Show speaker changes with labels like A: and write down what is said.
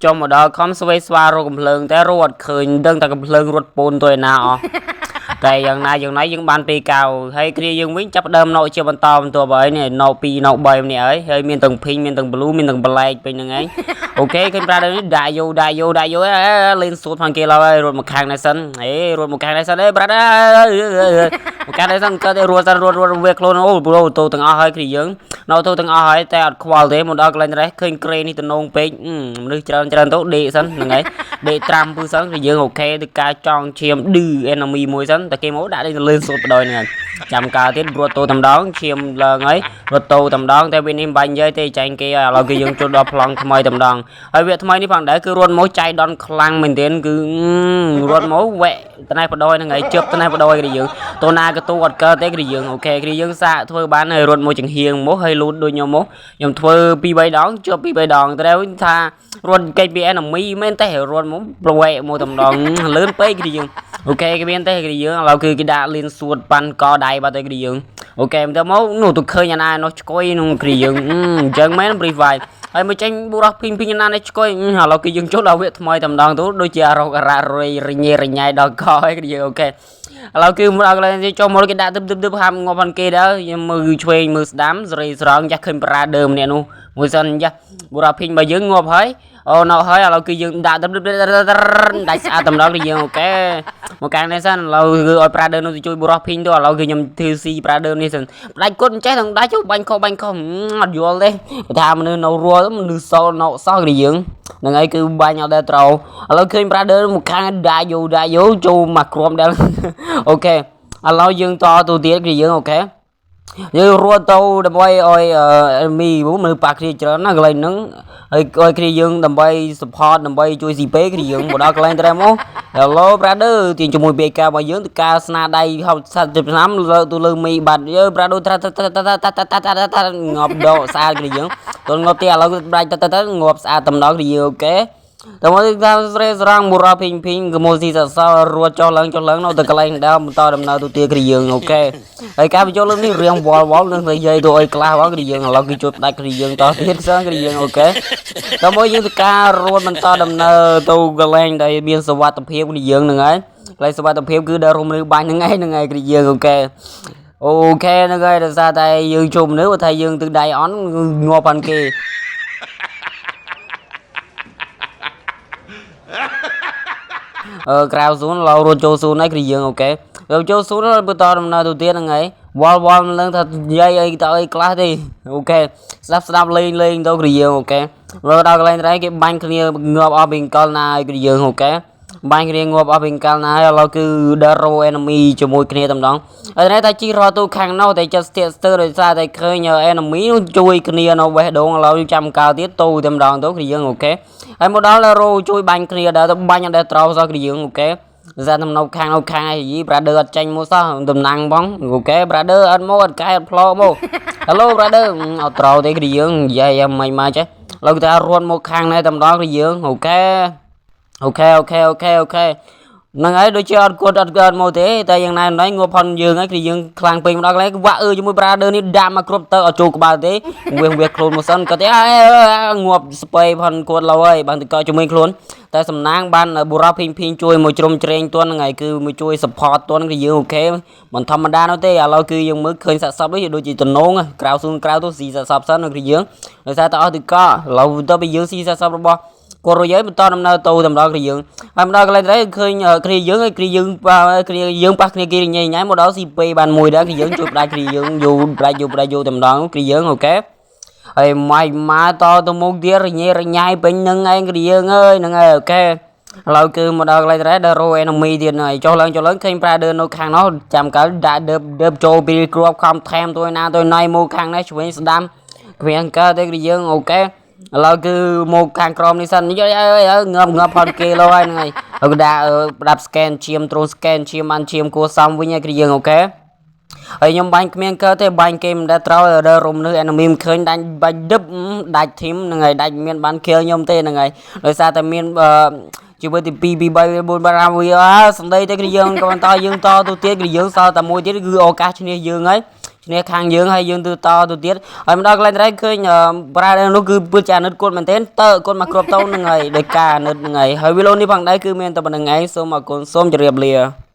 A: ចុះមកដល់ខំស្វេស្វារកកំភ្លើងតែរត់ឃើញដឹងតែកំភ្លើងរត់ពូនទៅឯណាអស់តែយ៉ាងណាយ៉ាងណាយើងបានពីកៅហើយគ្រាយើងវិញចាប់ដើមណោជាបន្តបន្ទាប់ហើយនេះណោ2ណោ3ម្នាក់ហើយហើយមានទាំងភីងមានទាំង blue មានទាំង black ពេញហ្នឹងឯងអូខេឃើញប្រាដើមនេះដាក់យោដាក់យោដាក់យោលេងសួតផងគេឡើយរត់មកខាងនេះសិនអេរត់មកខាងនេះសិនអេប្រាមកខាងនេះសិនកើតរត់សិនរត់រត់វាខ្លួនអូប្រូតូទាំងអស់ហើយគ្រាយើងណោតូទាំងអស់ហើយតែអត់ខ្វល់ទេមកដល់កន្លែងនេះឃើញក្រេនេះតំណងពេកមនុស្សច្រើនច្រើនទៅដេកសិនហ្នឹងហើយដេកត្រាំពឹសសិនគ្រាយើងអូខេទៅការចង់ឈាមឌឺ enemy មួយសិនតែគេមកដាក់ដេកទៅលឿនសូត្របដ ாய் ហ្នឹងចាំកាលទៀតរត់តូតែម្ដងឈាមឡើងហើយរត់តូតែម្ដងតែវានេះមិនបាញ់និយាយទេចាញ់គេហើយឥឡូវគឺយើងចូលដល់ប្លង់ថ្មីតែម្ដងហើយវាថ្មីនេះផងដែរគឺរត់មកចៃដនខ្លាំងមែនទែនគឺរត់មកវែកត្នេះបដ ாய் ហ្នឹងហើយជឹបត្នេះបដ ாய் គឺយើងតូណាកទូអត់កើតទេគឺយើងអូខេគឺយើងសាកធ្វើបានហើយរត់មកចង្ហៀងមកហើយលូតដូចខ្ញុំមកខ្ញុំធ្វើ2 3ដងជប់2 3ដងត្រូវថារត់គេចពី enemy មែនទេរត់មកប្រវែកមកតែម្ដងលឿនពេកគឺយើងអូខេគេមានទេគឺយើងឥឡូវគឺគេដាក់លៀនសួតប៉ាន់កដៃបាត់ទៅគឺយើងអូខេទៅមកនោះទៅឃើញអាណានោះឆ្កុយនោះគឺយើងអញ្ចឹងមែន Free Fire ហើយមកចេញបុរសភីងភីងណានេះឆ្កុយឥឡូវគឺយើងចូលដល់វគ្គថ្មីតែម្ដងទៅដូចជារករ៉ារយរញ៉េរញ៉ៃដល់កហើយគឺយើងអូខេឥឡូវគឺមកដល់កន្លែងនេះចូលមកគេដាក់ទឹបទឹបទឹបហាមងាប់ផងគេដែរយើងមើលឆ្វេងមើលស្ដាំសេរីស្រង់ចាស់ឃើញប្រាដើមម្នាក់នោះមួយសិនចាស់បុរសភីងរបស់យើងងាប់ហើយអូណៅហើយឥឡូវគឺយើងដាក់ទឹកដាច់ស្អាតតម្ដងគឺយើងអូខេមកកាំងនេះសិនឥឡូវគឺឲ្យប្រាដើមនោះទៅជួយបុរសភីងទៅឥឡូវគឺខ្ញុំធ្វើស៊ីប្រាដើមនេះសិនផ្ដាច់គាត់មិនចេះទាំងដាច់បាញ់ខុសបាញ់ខុសអត់យល់ទេបើថាមនុស្សនៅរស់មនុស្សសល់នៅសោះគឺយើងហ្នឹងហើយគឺបាញ់អត់ដែលត្រូវឥឡូវឃើញប្រាដើមមកខាងដាក់យោដាក់យោចូលមកគ្រាំដែលអូខេឥឡូវយើងតទៅទៀតគឺយើងអូខេយើងរត់ទៅដើម្បីឲ្យមីមើលប៉ះគ្នាច្រើនណាកន្លែងហ្នឹងហើយឲ្យគ្នាយើងដើម្បី support ដើម្បីជួយស៊ីពេគ្នាយើងមកដល់កន្លែងត្រែមក Hello brother ទាញជាមួយ BK របស់យើងទៅការស្នាដៃហៅសាច់ឆ្នាំលើទៅលើមីបាត់យើ brother ត្រាត្រាត្រាត្រាងាប់ដកស្អាតគ្នាយើងទល់ងាប់ទេឥឡូវដាច់ទៅងាប់ស្អាតតំណងគ្នាយើងអូខេតើមកតាមស្រេស្រង់មូរ៉ាភីងភីងកមូស៊ីសសរត់ចុះឡើងចុះឡើងនៅទៅកន្លែងដើមបន្តដំណើរទៅទាគ្នាយើងអូខេហើយការបញ្ចូលលើកនេះរៀងវល់វល់នឹងនិយាយទៅអីខ្លះបងគ្នាយើងឥឡូវគឺជួយផ្ដាច់គ្នាយើងតទៀតសងគ្នាយើងអូខេតើមកយើងទៅការរត់បន្តដំណើរទៅកន្លែងដែលមានសុវត្ថិភាពគ្នាយើងហ្នឹងហើយកន្លែងសុវត្ថិភាពគឺដែលរុំមនុស្សបាញ់ហ្នឹងឯងហ្នឹងហើយគ្នាយើងអូខេអូខេហ្នឹងហើយដោយសារតែយើងជុំមនុស្សថាយើងទឹកដៃអន់ងាប់បានគេអឺក្រៅស៊ូនឡូវរត់ចូលស៊ូនហើយគឺយើងអូខេរត់ចូលស៊ូនបន្តដំណើរទៅទៀតហ្នឹងហើយវល់វល់មិនដឹងថានិយាយអីទៅអីខ្លះទេអូខេស្ដាប់ស្ដាប់លេងលេងទៅគឺយើងអូខេរត់ដល់កន្លែងត្រែគេបាញ់គ្នាងាប់អស់ពីកលណាហើយគឺយើងអូខេបាញ់គ្នាងាប់អស់ពីកាលណាហើយឥឡូវគឺដល់រោ enemy ជាមួយគ្នាតែម្ដងហើយតែជីរត់ទៅខាងនោះតែចិត្តស្ទាក់ស្ទើរដោយសារតែឃើញ enemy នោះជួយគ្នានៅបេះដូងឥឡូវចាំកាលទៀតទៅតែម្ដងទៅគឺយើងអូខេហើយមកដល់រោជួយបាញ់គ្នាដល់ទៅបាញ់អត់ដែលត្រូវសោះគឺយើងអូខេសារតំណខាងនៅខាងឯយី brother អត់ចាញ់មកសោះតំណាំងបងអូខេ brother អត់មកអត់កែអត់ផ្លោមក Hello brother អត់ត្រូវទេគឺយើងនិយាយមិនមកចេះឥឡូវគេថារត់មកខាងនេះតែម្ដងគឺយើងអូខេអូខេអូខេអូខេអូខេហ្នឹងហើយដូចជាអត់គាត់អត់កើតមកទេតែយ៉ាងណាណៃងាប់ផនយើងហើយគឺយើងខ្លាំងពេកម្ដងកន្លែងវាក់អឺជាមួយ brother នេះដាក់មកគ្រប់ទៅអត់ចូលក្បាលទេវាវាខ្លួនមកសិនគាត់ទេងាប់ស្ពៃផនគាត់ឡើយហើយបានទៅកោជាមួយខ្លួនតែសំណាងបានបុរសភីងភីងជួយមកជ្រុំជ្រែងទន់ហ្នឹងហើយគឺមកជួយ support ទន់គឺយើងអូខេមិនធម្មតានោះទេឥឡូវគឺយើងមើលឃើញសាក់សពនេះដូចជាតំណងក្រៅស៊ូនក្រៅទៅស៊ីសាក់សពសិនគឺយើងដោយសារតែអស់ទឹកកឥឡូវទៅពីយើងស៊ីសាក់សពរបស់គាត់រួចហើយបន្តដំណើរទៅតែម្ដងគ្នាយើងហើយម្ដងកន្លែងទៅឃើញគ្នាយើងហើយគ្នាយើងប៉ះគ្នាយើងប៉ះគ្នាគេញ៉ៃញ៉ៃមកដល់ស៊ីពេបានមួយដែរគ្នាយើងជួយផ្ដាច់គ្នាយើងយូផ្ដាច់យូផ្ដាច់យូតែម្ដងគ្នាយើងអូខេហើយម៉ៃម៉ាតទៅមុខទៀតរញ៉េរញ៉ៃពេញនឹងឯងគ្នាយើងអើយហ្នឹងហើយអូខេឥឡូវគឺមកដល់កន្លែងត្រែដល់រោ enemy ទៀតហើយចុះឡើងចុះឡើងឃើញ brother នៅខាងនោះចាំកើដាក់ដើបដើបចូលពីគ្រាប់ខំថែមទៅណាទៅណៃមកខាងនេះឆ្វេងស្ដាំគ្មានកើទេគ្នាយើងអូខេឥឡូវគឺមកខាងក្រោមនេះសិនយងាប់ងាប់ផនគេលោហើយហ្នឹងហើយហើយក៏ដាក់ផ្ដាប់ scan ឈាមត្រូ scan ឈាមបានឈាមគួសមវិញហើយគឺយើងអូខេហើយខ្ញុំបាញ់គ្មានកើទេបាញ់គេមិនដែលត្រូវដល់រុំនេះ enemy មិនឃើញដាច់បាញ់ដឹបដាច់ធីមហ្នឹងហើយដាច់មានបានខៀលខ្ញុំទេហ្នឹងហើយដោយសារតែមានជីវិតទី2 2 3 4 5វាសំដីទេគឺយើងក៏បន្តយើងតទៅទៀតគឺយើងសល់តែមួយទៀតគឺឱកាសឈ្នះយើងហើយ ឈ្នះខាងយើងហើយយើងទៅតទៅទៀតហើយមកដល់កន្លែងត្រៃឃើញប្រានោះគឺពិតជាអាណិតគាត់មែនទែនតើគាត់មកគ្របទៅនឹងហើយដោយការអាណិតនឹងហើយហើយវីដេអូនេះផងដែរគឺមានតែប៉ុណ្្នឹងឯងសូមអរគុណសូមជម្រាបលា។